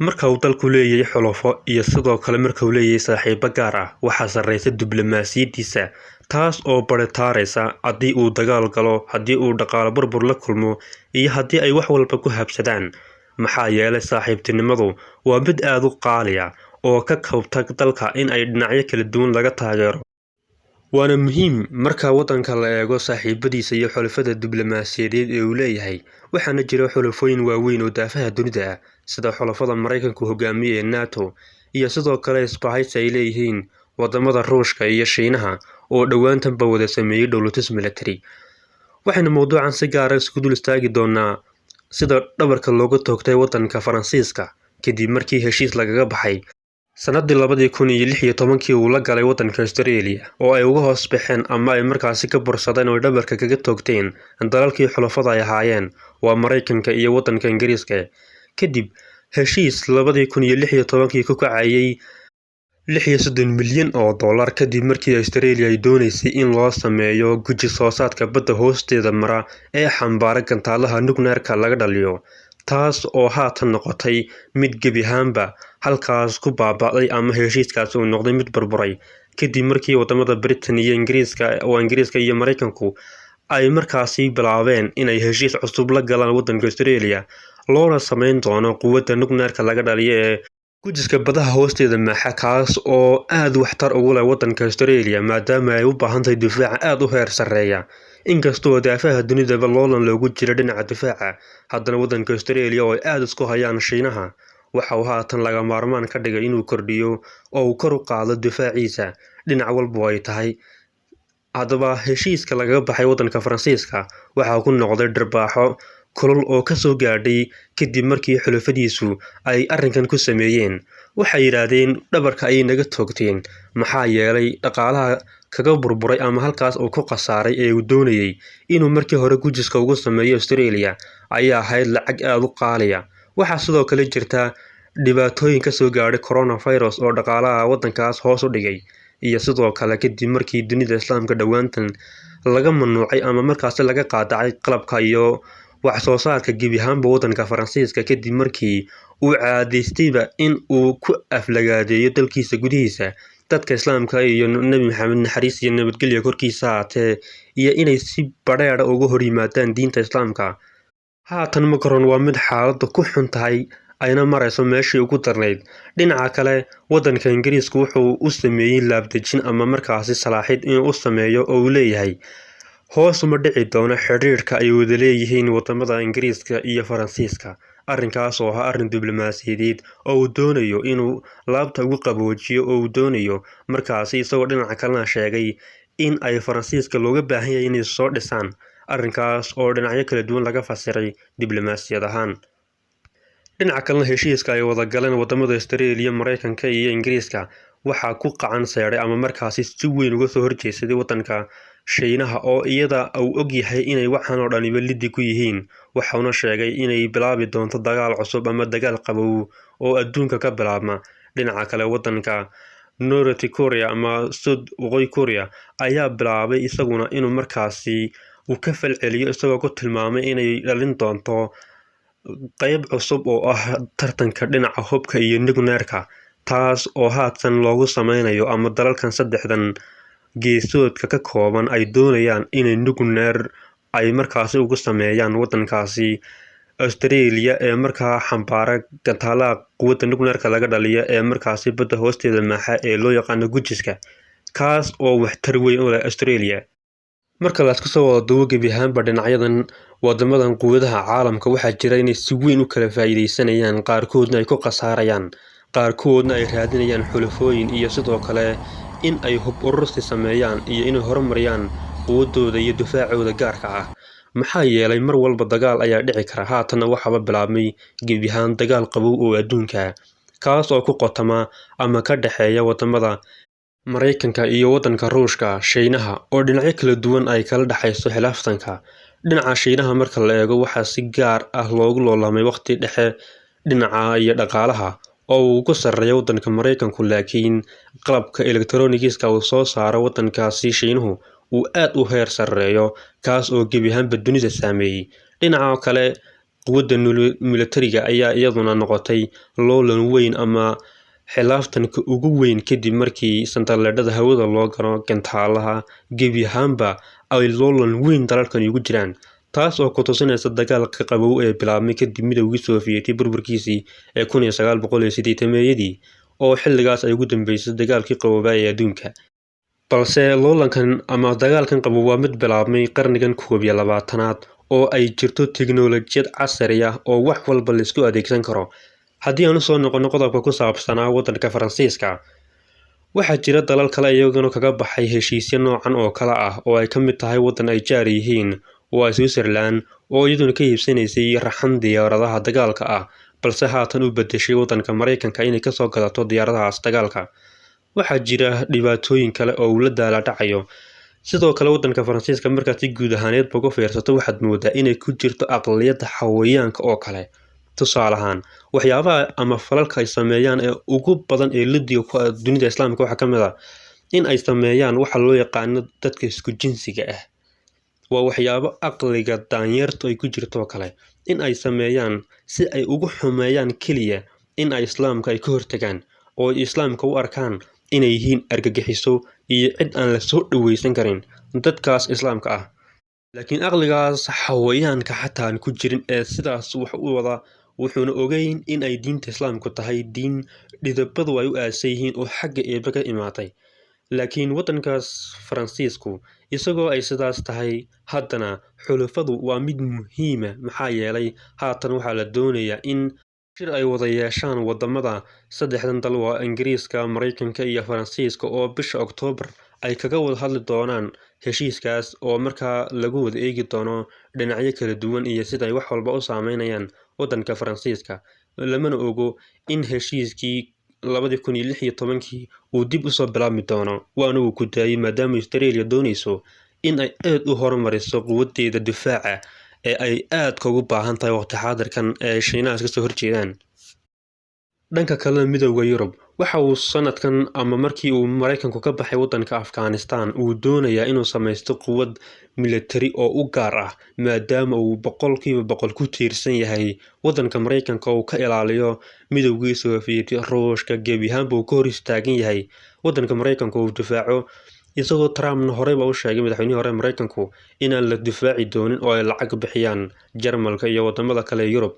Marka uu dalku leeyahay xulafo iyo sidoo kale marka uu leeyahay saaxiibo gaar ah, waxaa sarreysa diblomaasiyaddiisa, taas oo baritaaraysa haddii uu dagaal galo, haddii uu dhaqaalo burbur la kulmo iyo haddii ay wax walba ku habsadaan. Maxaa yeelay, saaxiibtinimadu waa mid aad u qaali ah oo ka kabta dalka in ay dhinacyo kala duwan laga taageero. Waana muhiim marka waddanka la eego saaxiibadiisa iyo xulafada diblomaasiyadeed ee uu leeyahay. Waxaana jira xulafooyin waaweyn oo daafaha dunida ah, sida xulafada Maraykanku hogaamiye ee NATO, iyo sidoo kale isbahaysi ay leeyihiin wadamada Ruushka iyo Shiinaha oo dhowaantanba wada sameeyey dhoolatus military. Waxaynu mowduucan si gaar ah isku dul istaagi doonaa sida dhabarka looga toogtay waddanka Faransiiska kadib markii heshiis lagaga baxay sanadii 2016-kii uu la galay waddanka Australia, oo ay uga hoos baxeen ama ay markaasi ka bursadeen oo ay dhabarka kaga toogteen dalalkii xulafada ay ahaayeen, waa Maraykanka iyo waddanka Ingiriiska, kadib heshiis 2016-kii ku kacayay 36 milyan oo dollar, kadib markii Australia ay dooneysay in loo sameeyo guji soosaadka badda hoosteeda mara ee xambaara gantaalaha nukleerka laga dhaliyo, taas oo haatan noqotay mid gebi ahaanba halkaas ku baaba'day ama heshiiskaasi uu noqday mid burburay, kadib markii wadamada Britain iyo Ingiriiska, oo Ingiriiska iyo Maraykanku ay markaasi bilaabeen inay heshiis cusub la galaan waddanka Australia, loona sameyn doono quwadda nukleerka laga dhaliyo ee gujiska badaha hoosteeda maaxa, kaas oo aad waxtar ugu leh waddanka Australia, maadaama ay u baahan tahay difaaca aad u heer sarreeya. Inkastoo daafaha dunidaba loolan loogu jiro dhinaca difaaca, haddana waddanka Australia oo ay aad isku hayaan Shiinaha waxa uu haatan laga maarmaan ka dhigay inuu kordhiyo oo uu kor u qaado difaaciisa dhinac walba ay tahay. Haddaba, heshiiska lagaga baxay waddanka Faransiiska waxaa ku noqday dhirbaaxo kulul oo ka soo gaadhay kadib markii xulafadiisu ay arrinkan ku sameeyeen. Waxay yidhaahdeen dhabarka ayay naga toogteen, maxaa yeelay dhaqaalaha kaga burburay ama halkaas uu ku khasaaray ee uu doonayay inuu markii hore gujiska ugu sameeyo Australia ayaa ahayd lacag aad u qaaliya. Waxaa sidoo kale jirta dhibaatooyin ka soo gaadhay coronavirus oo dhaqaalaha waddankaas hoos u dhigay, iyo sidoo kale kadib markii dunida Islaamka dhowaantan laga mamnuucay ama markaasi laga qaadacay qalabka iyo wax soo saarka gebi ahaanba waddanka Faransiiska, kadib markii uu caadaystayba in uu ku aflagaadeeyo dalkiisa gudihiisa dadka Islaamka iyo Nebi Maxamed, naxariis iyo nabadgelyo korkiisa ahaatee, iyo inay si badheedha uga hor yimaadaan diinta Islaamka. Haatan Macron waa mid xaaladdu ku xun tahay, ayna marayso meeshii ugu darnayd. Dhinaca kale, waddanka Ingiriisku wuxuu u sameeyey laabdejin ama markaasi salaaxid inuu u sameeyo, oo uu leeyahay hoos uma dhici doono xidhiidhka ay wada leeyihiin wadamada Ingiriiska iyo Faransiiska. Arrinkaas oo ahaa arrin diblomaasiyadeed oo uu doonayo inuu laabta ugu qaboojiyo, oo uu doonayo markaasi, isagoo dhinaca kalena sheegay in ay Faransiiska looga baahan yahay inay soo dhisaan. Arrinkaas oo dhinacyo kala duwan laga fasiray diblomaasiyad ahaan. Dhinaca kalena, heshiiska ay wada galeen wadamada Australia, Maraykanka iyo Ingiriiska waxaa ku qacan seedhay ama markaasi si weyn uga soo horjeesaday waddanka Shiinaha, oo iyada uu ogyahay inay waxaan oo dhaniba liddi ku yihiin. Waxauna sheegay inay bilaabi doonto dagaal cusub ama dagaal qabow oo adduunka ka bilaabma. Dhinaca kale, waddanka North Korea ama South Waqooyi Korea ayaa bilaabay isaguna inuu markaasi uu ka falceliyo, isagoo ku tilmaamay inay dhalin doonto qeyb cusub oo ah tartanka dhinaca hubka iyo nukleerka, taas oo haatan loogu sameynayo ama dalalkan saddexdan geesoodka ka kooban ay doonayaan inay nukleer ay markaasi ugu sameeyaan waddankaasi Australia ee markaa xambaara gantaalaha quwadda nukleerka laga dhaliya ee markaasi badda hoosteeda maaxa ee loo yaqaano gujiska, kaas oo waxtar weyn u leh Australia. Marka la isku soo wada duubo, gebi ahaanba dhinacyadan wadamadan quwadaha caalamka waxaa jira inay si weyn u kala faa'iideysanayaan, qaarkoodna ay ku khasaarayaan, qaarkoodna ay raadinayaan xulafooyin iyo sidoo kale in ay hub urursi sameeyaan iyo inay horumariyaan quwadooda iyo difaacooda gaarka ah. Maxaa yeelay, mar walba dagaal ayaa dhici kara. Haatanna waxaaba bilaabmay gebi ahaan dagaal qabow oo adduunka, kaas oo ku qotama ama ka dhexeeya wadamada Maraykanka iyo waddanka Ruushka, Shiinaha, oo dhinacyo kala duwan ay kala dhexayso khilaaftanka. Dhinaca Shiinaha marka la eego, waxaa si gaar ah loogu loolamay waqti dhexe dhinaca iyo dhaqaalaha oo uu ku sarreeyo waddanka Maraykanku, laakiin qalabka elektaroonigiska uu soo saaro waddankaasi Shiinuhu uu aad u heer sarreeyo, kaas oo gebi ahaanba dunida saameeyey. Dhinaca kale, Quwadda militariga ayaa iyaduna noqotay loolan weyn ama xilaaftanka ugu weyn kadib markii santaleedhada hawada loo galo, gantaalaha, gebi ahaanba ay loolan weyn dalalkan ugu jiraan, taas oo ku tusinaysa dagaalka qabow ee bilaabmay kadib Midowgii Sofiyeeti burburkiisii ee 1980-meeyadii, oo xilligaas ay ugu dambeysay dagaalkii qaboobaa ee adduunka. Balse loolankan ama dagaalkan qabow waa mid bilaabmay qarnigan 21aad oo ay jirto tiknolojiyad casri ah oo wax walba laisku adeegsan karo. Haddii aan usoo noqono qodobka ku saabsanaa waddanka Faransiiska, waxaa jira dalal kale iyaguna kaga baxay heshiisyo noocan oo kale ah, oo ay ka mid tahay waddan ay jaar yihiin, waa Switzerland, oo iyaduna ka iibsanaysay raxan diyaaradaha dagaalka ah, balse haatan u bedeshay waddanka Maraykanka inay kasoo gadato diyaaradahaas dagaalka. Waxaa jira dhibaatooyin kale oo uu la daala dhacayo sidoo kale waddanka Faransiiska. Markaad si guud ahaaneedba uga fiirsato, waxaad moodaa inay ku jirto aqliyadda xawayaanka oo kale. Tusaale ahaan, waxyaabaha ama falalka ay sameeyaan ee ugu badan ee lidiga ku ah dunida Islaamka waxaa ka mid ah in ay sameeyaan waxa loo yaqaano dadka isku jinsiga ah. Waa waxyaabo aqliga daanyeertu ay ku jirto oo kale in ay sameeyaan si ay ugu xumeeyaan keliya in ay Islaamka ay ka hortagaan, oo ay Islaamka u arkaan inay yihiin argagixiso iyo cid aan la soo dhaweysan karin dadkaas Islaamka ah. Laakiin aqligaas xawayaanka xataa aan ku jirin ee sidaas wax u wada wuxuuna ogeyn in ay diinta Islaamku tahay diin dhidabadu ay u aasan yihiin oo xagga Eebe ka imaatay. Laakiin waddankaas Faransiisku, isagoo ay sidaas tahay, haddana xulafadu waa mid muhiima, maxaa yeelay haatan waxaa la doonayaa in shir ay wada yeeshaan wadamada saddexdan dal, waa Ingiriiska, Maraykanka iyo Faransiiska, oo bisha Oktoobar ay kaga wada hadli doonaan heshiiskaas, oo markaa lagu wada eegi doono dhinacyo kala duwan iyo sida ay wax walba u saameynayaan waddanka Faransiiska. Lamana ogo in heshiiskii 2016-kii uu dib usoo bilaabmi doono, waana uu ku daayay, maadaama Australia doonayso in ay aad u horumariso quwadeeda difaaca ee ay aadka ugu baahan tahay waqti xaadirkan ee Shiinahaas kasoo horjeedaan. Dhanka kalena, Midowda Yurub waxa uu sanadkan ama markii uu Maraykanku ka baxay waddanka Afghanistan uu doonayaa inuu samaysto quwad militari oo u gaar ah, maadaama uu 100% ku tiirsan yahay waddanka Maraykanka oo uu ka ilaaliyo Midowgii Sofiyeeti, Ruushka, gebi ahaanba uu ka hor istaagan yahay waddanka Maraykanka uu difaaco, isagoo Trumpna horeyba u sheegay, madaxweynihii hore Maraykanku, inaan la difaaci doonin oo ay lacag bixiyaan Jarmalka iyo wadamada kale ee Yurub.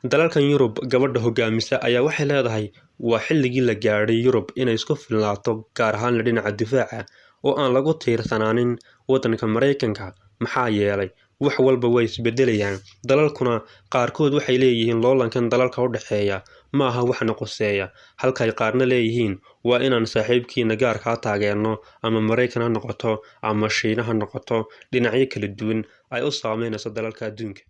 Dalalkan Yurub gabadha hogaamisa ayaa waxay leedahay waa xilligii la gaadhay Yurub inay isku filnaato, gaar ahaan dhinaca difaaca, oo aan lagu tiirsanaanin waddanka Maraykanka, maxaa yeelay wax walba way isbedelayaan. Dalalkuna qaarkood waxay leeyihiin loolankan dalalka u dhexeeya ma aha waxna quseeya, halkay qaarna leeyihiin waa inaan saaxiibkiina gaarkaa taageerno, ama Maraykan ha noqoto ama Shiina ha noqoto. Dhinacyo kala duwan ay u saameynayso dalalka adduunka.